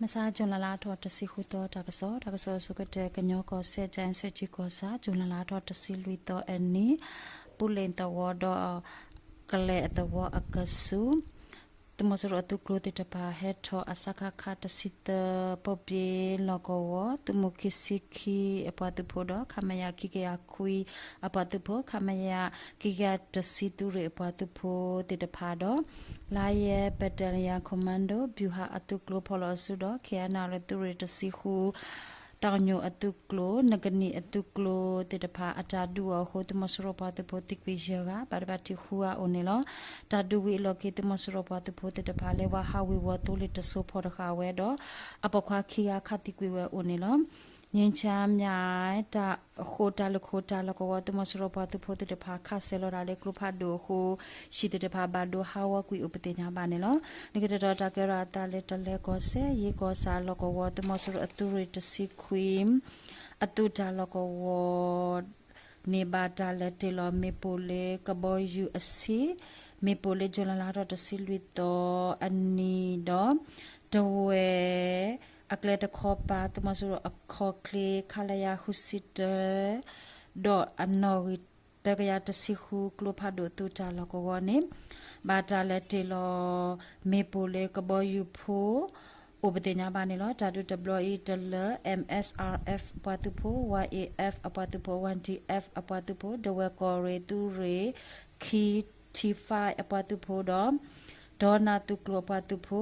မဆါ ကၠူၤလဲလါထီၣ်တဆံဃုသီ တၢ်ကစီၣ်, တၢ်ကစီၣ်အဆိကတၢၢ် ကညီကီၢ်စဲၣ် ကၠဲးစဲးကၠံကီၢ်ဆၣ် ကၠူၤလဲလါထီၣ်တဆံလွံၢ်သီအနံၤ, ပူလ့ၣ်သဝီဒီး ကလဲၤအသဝီအကဆူး သုးမီၤစိရိၤအသုးကျိၤသ့ၣ်တဖၣ် ဟဲထီၣ် အစကခ တဆံသၢ ပီၣ်ပ့ၤလီၢ်ကဝီၤ သုးမုၢ်ခံဆံခံအပှၤသုးဖိဒီး ခမရ ခံကယၤခွံအပှၤသုးဖိ, ခမရ ခံကယၤတဆံသုးရ့ၣ်အပှၤသုးဖိသ့ၣ်တဖၣ်ဒီး Lion Battalion Commando ဗျူဟာအသုးကျိၤဖီၣ်လီၤအစုဒီး ခ့ၣ်အဲၣ်အဲၣ်လ် သုးရ့ၣ်တဆံဃု တီညိၣ်အသုးကျိၤ နကနံၣ်အသုးကျိၤသ့ၣ်တဖၣ် အတၢ်ဒုးအီၤအဃိ သုးမီၤစိရိၤပှၤသုးဖိသံကွံာ်ယဲၢ်ဂၤ ဘၣ်ဒိဘၣ်ထံးဃုဂၤအိၣ်န့ၣ်လီၤ. တၢ်ဒုးဝံၤအလီၢ်ခံ သုးမီၤစိရိၤပှၤသုးဖိသ့ၣ်တဖၣ် လဲၤဝဲဟးဝ့ၤဝီၤသိလ့ၣ်တစိၤဖီၣ်တဃာ်ဝဲဒီး အပိာ်ခွါခံဂၤခးသံကွံာ်ဝဲအိၣ်န့ၣ်လီၤ. ငြိမ်းချမ်းမြ တၢ်ဃိတၢ်လၢခိတၢ်လီၢ်ကဝီၤ သုးမီၤစိရိၤပှၤသုးဖိသ့ၣ်တဖၣ် ခးစဲးလီၤဒၣ်လၢကျိဖးဒိၣ်အဃိ ဟံၣ်သ့ၣ်တဖၣ်ဘၣ်ဒိဟးဂီၤကွံာ်အိၣ်ပသ့ၣ်ညါဘၣ်န့ၣ်လီၤ. လၢခံတတီၤ တၢ်ကဲထီၣ်အသးလၢ တလဲၤကီၢ်စဲၣ် ယ့ၣ်ကီၢ်ဆၣ်လီၢ်ကဝီၤ သုးမီၤစိရိၤအသုးရ့ၣ်တဆံခွံ အသုးတၢ်လီၢ်ကဝီၤန့ၣ် ဘၣ်တၢ်လဲၤတ့ၢ်လီၤမ့ၣ်ပိၢ်လၢကဘီယူၤအဆံး, မ့ၣ်ပိၢ်လၢ ကၠူၤလဲလါထီၣ်တဆံလွံၢ်သီအနံၤဒီး တဝဲၢ်အကျဲတခီပၤ သုးမီၤစိရိၤအခီၣ်ချ့ ခလရ ဃုဆံတၢ ဒီးအနီၣ်ဂံၢ်သၢကယၤတဆံဃု ကျိဖးဒိၣ်သုးတၢ်လီၢ်ကဝီၤန့ၣ် ဘၣ်တၢ်လဲၤတ့ၢ်လီၤမ့ၣ်ပိၢ်လၢကဘီယူၤဖိ အိၣ်ပသ့ၣ်ညါဘၣ်န့ၣ်လီၤ. တၢ်ဒုးတဘျီအံၤတလၢ M S R F အပှၤသုးဖိ, Y A F အပှၤသုးဖိ, Y D F အပှၤသုးဖိ, ဒဝဲၢ်ကီၢ်ရ့ၣ်သုးရ့ၣ်ခံ T five အပှၤသုးဖိဒီး ဒီနၢ်သုးကျိၤအပှၤသုးဖိ,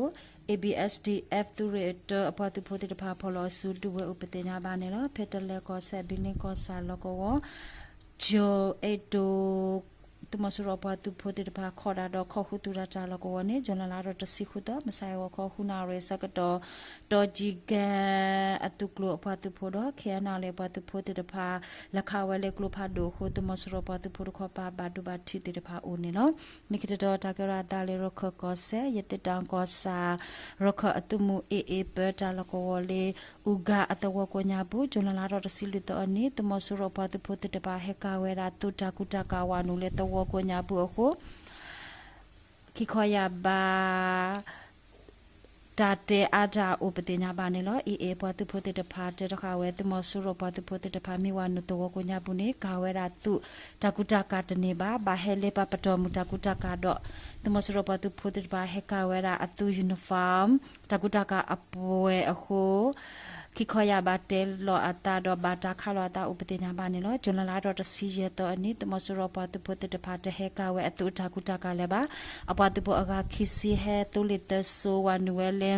A B S D F သုးရ့ၣ်တၢအပှၤသုးဖိသ့ၣ်တဖၣ် ဖီၣ်လီၤအစုဒုးဝဲအိၣ်ပသ့ၣ်ညါဘၣ်န့ၣ်လီၤ. ဖဲတလဲၤကီၢ်စဲၣ် ဘံလ့ကီၢ်ဆၣ်လီၢ်ကဝီၤ ကၠိၤအဲၣ်တိၤ သုးမီၤစိရိၤအပှၤသုးဖိသ့ၣ်တဖၣ် ခိးဒၣ်ဒီးခီၣ်ဃုာ်သုးတၢ်တၢ်လီၢ်ကဝီၤန့ၣ် ကၠူၤလဲလါထီၣ်တဆံဃုသီ မုၢ်ဆါအဂီၤခီ ဃုနၣ်ရံၣ်အဆၢကတီၢ် တီကၠံကဲအသုးကျိၤအပှၤသုးဖိဒီး ခ့ၣ်အဲၣ်အဲၣ်လ် အပှၤသုးဖိသ့ၣ်တဖၣ် လဲၤခးဝဲလၢကျိဖးဒိၣ်အဃိ သုးမီၤစိရိၤပှၤသုးဖိတခီပၤ ဘၣ်ဒိဘၣ်ထံးသ့ၣ်တဖၣ်အိၣ်န့ၣ်လီၤ. လၢခံတတီၤ တၢ်ကဲထီၣ်အသးလၢ ရခၢၣ်ကီၢ်စဲၣ် ယသ့ၣ်တၢ်ကီၢ်ဆၣ် ရခၢၣ်အသုးမုၢ်အ့ၣ်အ့ၣ်ပၢတၢ်လီၢ်ကဝီၤလၢ အူဂၤအသဝီကိးညါပူၤ ကၠူၤလဲလါထီၣ်တဆံလွံၢ်သီအနံၤ သုးမီၤစိရိၤအပှၤသုးဖိသ့ၣ်တဖၣ် ဟဲကၤဝဲဒၣ်သုးတၢ်ကူတၢ်ကၤဝးနုာ်လၢသဝီကိးညါပူၤအဃိ ခံခီယၢ်ဘး တၢ်တဲအါတၢ်အိၣ်ပသ့ၣ်ညါဘၣ်န့ၣ်လီၤ. အ့ၣ်အ့ၣ်ပှၤသုးဖိသ့ၣ်တဖၣ် တဲတဃာ်ဝဲ သုးမီၤစိရိၤပှၤသုးဖိသ့ၣ်တဖၣ် မ့ၢ်ဝးနုာ်သဝီကိးညါပူၤန့ၣ် ကၤဝဲဒၣ်သုးတၢ်ကူတၢ်ကၤတန့ၢ်ဘၣ်, ဘၣ်ဟဲလၢပှၤပတီၢ်မုၢ်တၢ်ကူတၢ်ကၤဒီး သုးမီၤစိရိၤပှၤသုးဖိသ့ၣ်တဖၣ် ဟဲကၤဝဲဒၣ်အသုး uniform တၢ်ကူတၢ်ကၤအပှဲၤအဃိ ခံခီယၢ်ဘးတဲလီၤအသးဒီး ဘၣ်တၢ်ခးလိာ်အသးအိၣ်ပသ့ၣ်ညါဘၣ်န့ၣ်လီၤ. ကၠူၤလဲလါထီၣ်တဆံယဲၢ်သီအနံၤ သုးမီၤစိရိၤပှၤသုးဖိသ့ၣ်တဖၣ် တဟဲကၤဝဲအသုးတၢ်ကူတၢ်ကၤလၢၤဘၣ်. အပှၤသုးဖိအဂၤခံဆံဟဲသိလ့ၣ်သၢစိၤ ဝးနုာ်ဝဲလၢ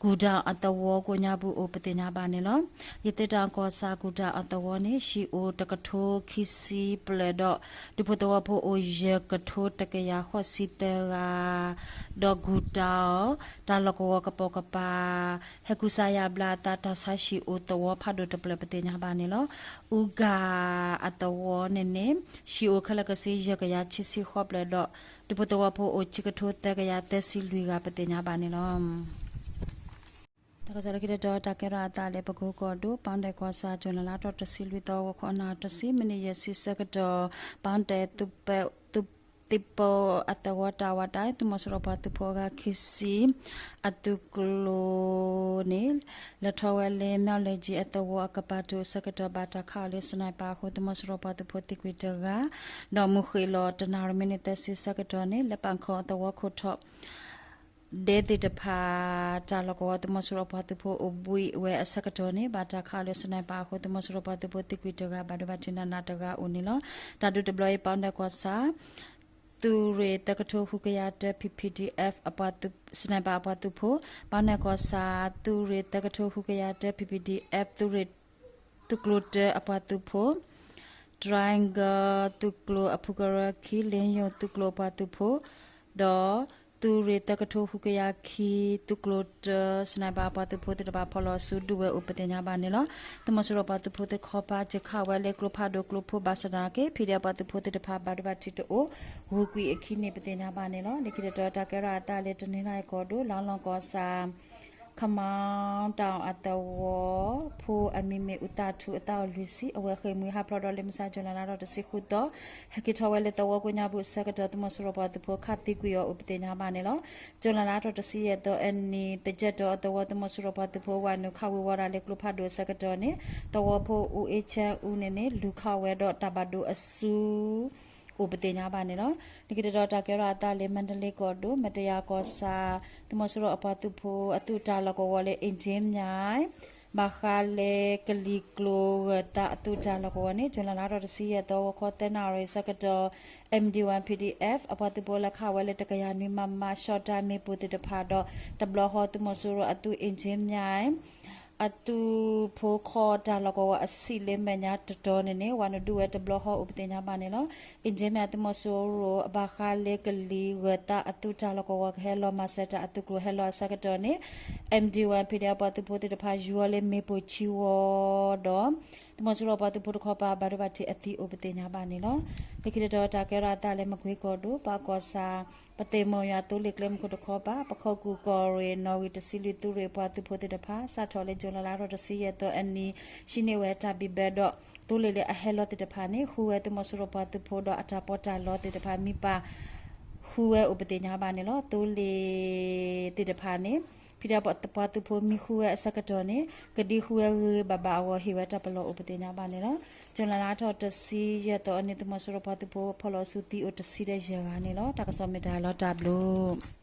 ကူၣ်တၢ်အသဝီကိးညါပူၤအိၣ်ပသ့ၣ်ညါဘၣ်န့ၣ်လီၤ. ယသ့ၣ်တၢ်ကီၢ်ဆၣ် ကူၣ်တၢ်အသဝီန့ၣ် ဟံၣ်အိၣ်တကထိခံဆံပျဲၢ်ဒီး ဒူဖိသဝီဖိအိၣ်ယဲၢ်ကထိတကယၤဃိးဆံသၢဂၤ ဒီးကူၣ်တၢ်အီၤ တၢ်လီၢ်ကဝီၤကပိာ်ကပၤ ဟဲကူစါယါဘျါအသး တၢ်ဆါဟံၣ်အိၣ်သဝီဖးဒိၣ်တဖျၢၣ်ပသ့ၣ်ညါဘၣ်န့ၣ်လီၤ. အူဂၤအသဝီန့ၣ်န့ၣ် ဟံၣ်အိၣ်ခဲလၢာ်ကဆံယဲၢ်ကယၤခံဆံဃိးဖျၢၣ်ဒီး ဒူဖိသဝီဖိအိၣ်ခံကထိသၢကယၤသၢဆံလွံၢ်ဂၤပသ့ၣ်ညါဘၣ်န့ၣ်လီၤ. တၢ်ကစီၣ်လၢခံတတီၤ တၢ်ကဲထီၣ်အသးလၢ ပကိကီၢ်ဒိၣ် ပီၣ်တဲၣ်ကီၢ်ဆၣ် ကၠူၤလဲလါထီၣ်တဆံလွံၢ်သီ ဂီၤခီနၣ်ရံၣ်တဆံ မံးနံးယဲၢ်ဆံဆၢကတီၢ် ပီၣ်တဲၣ်သုး သုးသံၣ်ဘိအသဝီတၢ်ဝးတၢ် သုးမီၤစိရိၤပှၤသုးဖိအဂၤခံဆံ အသုးကျိၤန့ၣ် လဲၤထီၣ်ဝဲလၢ မၠီၣ်လဲၣ်ကၠံအသဝီအကပၤတုၤအဆၢကတီၢ် ဘၣ်တၢ်ခးအီၤလၢ sniper အဃိ သုးမီၤစိရိၤပှၤသုးဖိသံကွံာ်တဂၤ ဒီးမုၢ်ဃ့ၢ်လီၤတနၣ်ရံၣ်မံးနံးသၢဆံဆၢကတီၢ်န့ၣ် လၢပၣ်ခီအသဝီခိၣ်ထီၣ် ဒဲသ့ၣ်တဖၣ် တၢ်လီၢ်ကဝီၤ သုးမီၤစိရိၤပှၤသုးဖိအိၣ်ဘှံးဝဲအဆၢကတီၢ်န့ၣ် ဘၣ်တၢ်ခးအီၤလၢ sniper အဃိ သုးမီၤစိရိၤပှၤသုးဖိသံကွံာ်တဂၤ ဘၣ်ဒိဘၣ်ထံးနးနးတဂၤအိၣ်န့ၣ်လီၤ. တၢ်ဒုးတဘျီအံၤ ပီၣ်တဲၣ်ကီၢ်ဆၣ် သုးရ့ၣ်သၢကထိဃုကယၤတၢ P P D F အပှၤသုး sniper အပှၤသုးဖိ, ပီၣ်တဲၣ်ကီၢ်ဆၣ် သုးရ့ၣ်သၢကထိဃုကယၤတၢ P P D F သုးရ့ၣ် သုးကျိၤတၢအပှၤသုးဖိ, Triangle သုးကျိၤအဖုကရၢခံ လ့ယိၣ်သုးကျိၤအပှၤသုးဖိ, ဒီး သုးရ့ၣ်သၢကထိဃုကယၤခံ သုးကျိၤတၢ sniper အပှၤသုးဖိသ့ၣ်တဖၣ် ဖီၣ်လီၤအစုဒုးဝဲအိၣ်ပသ့ၣ်ညါဘၣ်န့ၣ်လီၤ. သုးမီၤစိရိၤပှၤသုးဖိသ့ၣ်တခီပၤ စၢခးဝဲလၢကျိဖးဒိၣ်ကျိဖိဘၣ်ဆၣ်သနာ်က့ PDF ပှၤသုးဖိသ့ၣ်တဖၣ် ဘၣ်ဒိဘၣ်ထံးတအိၣ် ဂုာ်ကွံာ်အခံန့ၣ် ပသ့ၣ်ညါဘၣ်န့ၣ်လီၤ. လၢခံတတီၤ တၢ်ကဲထီၣ်အသးလၢ တနီသရံၣ်ကီၢ်ဒိၣ် လါလီၢ်ကီၢ်ဆၣ် ခမီတၢ်အသဝီဖိ အမံၤမ့ၢ်အူသးထူ အသးအိၣ်လွံၢ်ဆံ, အဝဲဃ့ၢ်မှံဟးဖျိးဒီးလၢမုၢ်ဆါ July လါထီၣ်တဆံဃုသီ, ဟဲက့ၤထီၣ်ဝဲလၢသဝီကိးညါပူၤအဆၢကတီၢ် သုးမီၤစိရိၤပှၤသုးဖိခးသံကွံာ်အီၤအိၣ်ပသ့ၣ်ညါဘၣ်န့ၣ်လီၤ. July လါထီၣ်တဆံယဲၢ်သီအနံၤ သယဲၢ်တီၤအသဝီ သုးမီၤစိရိၤပှၤသုးဖိဝဲနုာ်ခးဝံၤဝီၤဒၣ်လၢကျိဖးဒိၣ်အဆၢကတီၢ်န့ၣ် သဝီဖိအူအ့ၣ်ဆၢအူန့ၣ်န့ၣ် လူၤခးဝဲဒီးတၢ်ဘၣ်ဒိအစု အိၣ်ပသ့ၣ်ညါဘၣ်န့ၣ်လီၤ. လၢခံတတီၤတၢ်ကဲထီၣ်အသးလၢ မါတလ့ကီၢ်ဒိၣ် မတယၤကီၢ်ဆၣ် သုးမီၤစိရိၤအပှၤသုးဖိအသုးတၢ်လီၢ်ကဝီၤလၢ အ့ၣ်ကၠ့မၠဲၣ် ဘၣ်ဃးလၢကလံၤကျိၤဂၢၢ်သးအသုးတၢ်လီၢ်ကဝီၤန့ၣ် July လါထီၣ်တဆံယဲၢ်သီ ဂီၤခီသၢနၣ်ရံၣ်အဆၢကတီၢ် M D one P D F အပှၤသုးဖိလဲၤခးဝဲလၢတကယၤနွံ မမ ရှီၣ်တၢ်မ့ၣ်ပိၢ်သ့ၣ်တဖၣ်ဒီး တဘျီဃီသုးမီၤစိရိၤအသုး အ့ၣ်ကၠ့မၠဲၣ် အသုးဖိခီတၢ်လီၢ်ကဝီၤအဆံးလၢမဲာ်ညါတတီၤန့ၣ်န့ၣ် ဝၤနုာ်ဒုးဝဲတဘျီဃီအိၣ်ပသ့ၣ်ညါဘၣ်န့ၣ်လီၤ. အ့ၣ်ကၠ့မၠဲၣ်အသုးမီၤစိရိၤအဘၣ်ဃးလၢကလံၤဂၢၢ်သးအသုးတၢ်လီၢ်ကဝီၤကဟဲလီၤမၤစၢၤတၢ်အသုးကျိၤဟဲလီၤအဆၢကတီၢ်န့ၣ် M D one P D F အပှၤသုးဖိသ့ၣ်တဖၣ် ယူၤအီၤလၢမ့ၣ်ပိၢ်ဆံးဝီၤဒီး သုးမီၤစိရိၤပှၤသုးဖိတခီပၤ ဘၣ်ဒိဘၣ်ထံးအသံအိၣ်ပသ့ၣ်ညါဘၣ်န့ၣ်လီၤ. လၢခံတတီၤတၢ်ကဲထီၣ်အသးလၢမကွ့ကီၢ်ဒိၣ် ပၢ်ကီၢ်ဆၣ် ပသ့ၣ်မုၢ်ယွၤသိလ့ၣ်ကျဲမုၢ်ခိၣ်တခီပၤ ပခိၣ်ကူၣ်ကီၢ်ရ့ၣ် နီၣ်ဂံၢ်တဆံလွံၢ်သုးရ့ၣ်ပှၤသုးဖိသ့ၣ်တဖၣ် စးထီၣ်လၢ July လါထီၣ်တဆံယဲၢ်သီအနံၤ ဟံးန့ၢ်ဝဲတၢ်ဘံၣ်ဘၢဒီး သိလ့ၣ်လၢအဟဲလီၤသ့ၣ်တဖၣ်န့ၣ် ဃုဝဲသုးမီၤစိရိၤပှၤသုးဖိဒီးအတၢ်ပီးတၢ်လီသ့ၣ်တဖၣ်မံပာ် ဃုဝဲအိၣ်ပသ့ၣ်ညါဘၣ်န့ၣ်လီၤ. သိလ့ၣ်သ့ၣ်တဖၣ်န့ၣ် ဖံးဒဲးပှၤသုးဖိမံဃုဝဲအဆၢကတီၢ်န့ၣ် ကဒံဃုဝဲဂ့ၤဂ့ၤဘၣ်ဘၣ်အဂီၢ် ဟ့ၣ်ဝဲတၢ်ပလီၢ်အိၣ်ပသ့ၣ်ညါဘၣ်န့ၣ်လီၤ. July လါထီၣ်တဆံယဲၢ်သီအနံၤ သုးမီၤစိရိၤပှၤသုးဖိဖီၣ်လီၤစုသံအိၣ်တဆံဒီးယဲၢ်ဂၤန့ၣ်လီၤ. တၢ်ကစီၣ်မ့ၢ်တၢ်လီၤတၢ်ဘျုး